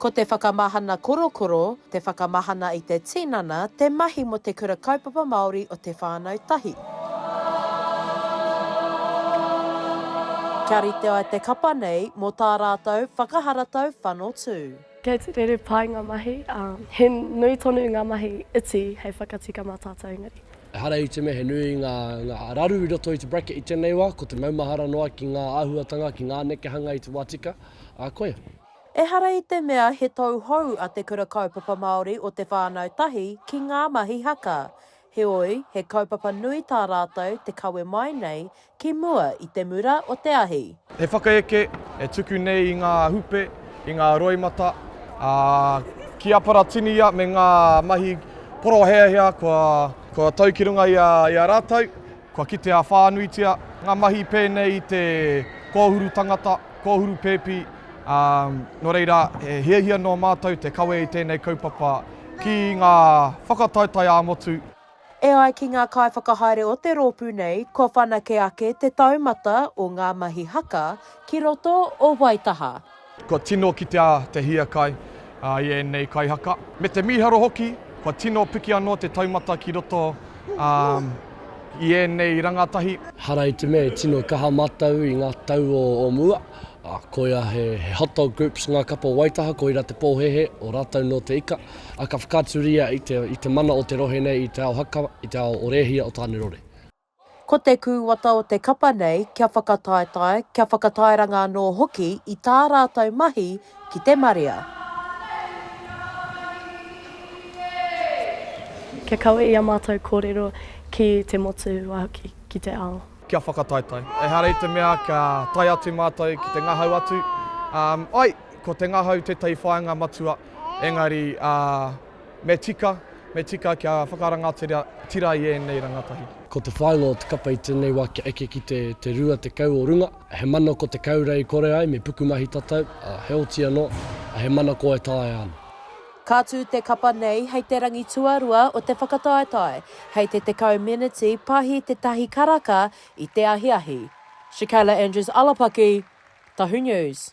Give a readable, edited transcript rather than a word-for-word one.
Ko te whakamahana korokoro, te whakamahana i te tinana te mahi mō te Kura Kaupapa Māori o Te Whānau Tahi. Kia rite ai te kapa nei mō tā rātou whakaharatau whanotū. Kei te rere pai ngā mahi, ā, he nui tonu ngā mahi iti hei whakatika mā tātou engari. Ehara i te mea he nui ngā, ngā raru i roto i te bracket i tēnei wā, ko te maumahara noa ki ngā āhuatanga, ki ngā nekehanga i te wā tika, ā, koia. Ehara i te mea he tauhou a Te Kura Kaupapa Māori o Te Whānau Tahi ki ngā mahi haka, heoi he kaupapa nui tā rātou te kawe mai nei ki mua i te mura o te ahi. He whakaeke e tuku nei i ngā hupe, i ngā roimata, ā, ki Aparatinia me ngā mahi poroheahea kua, kua tau ki runga i a, i a rātou, kua kitea whānuitia ngā mahi pēnei i te kōhuru tangata, kōhuru pēpi, ā, nō reira, he hiahia nō mātou te kawe i tēnei kaupapa ki ngā whakataetae ā-motu. E ai ki ngā kaiwhakahaere o te rōpū nei, kua whanake ake te taumata o ngā mahi haka ki roto o Waitaha. Kua tino kitea te hiakai i ēnei kaihaka. Me te mīharo hoki, kua tino piki anō te taumata ki roto i ēnei rangatahi. Hara i te mea e tino kaha mātou i ngā tau o mua, ā, koia he hot dog groups ngā kapa o Waitaha, koira te pōhēhē o rātou nō te ika. Ā, ka whakaaturia i te, i te mana o te rohe nei i te ao haka, i te ao o Rēhia o Tānerore. Ko te kūwata o te kapa nei kia whakataetae, kia whakatairanga anō hoki i tā rātou mahi ki te marea. Kia kawe i a mātou kōrero ki te motu, waihoki ki te ao. Kia whakataetae. Ehara i te mea kia tae atu mātou ki te ngahau atu. Ai, ko te ngahau tētahi whāinga matua. Engari, me tika, me tika kia whakarangatira tira i ēnei rangatahi. Ko te whāinga o te kapa i tēnei wā kia eke ki te te 20 o runga. He mana ko te kaura i kore ai, me pukumahi tatau, ā, heoti anō, he mana ko e taea ana. Ka tū te kapa nei hei te rangi tuarua o te whakataetae, hei te 10 meneti pahi te tahi karaka i te ahiahi. Shakayla Andrews Alapaki, Tahu News.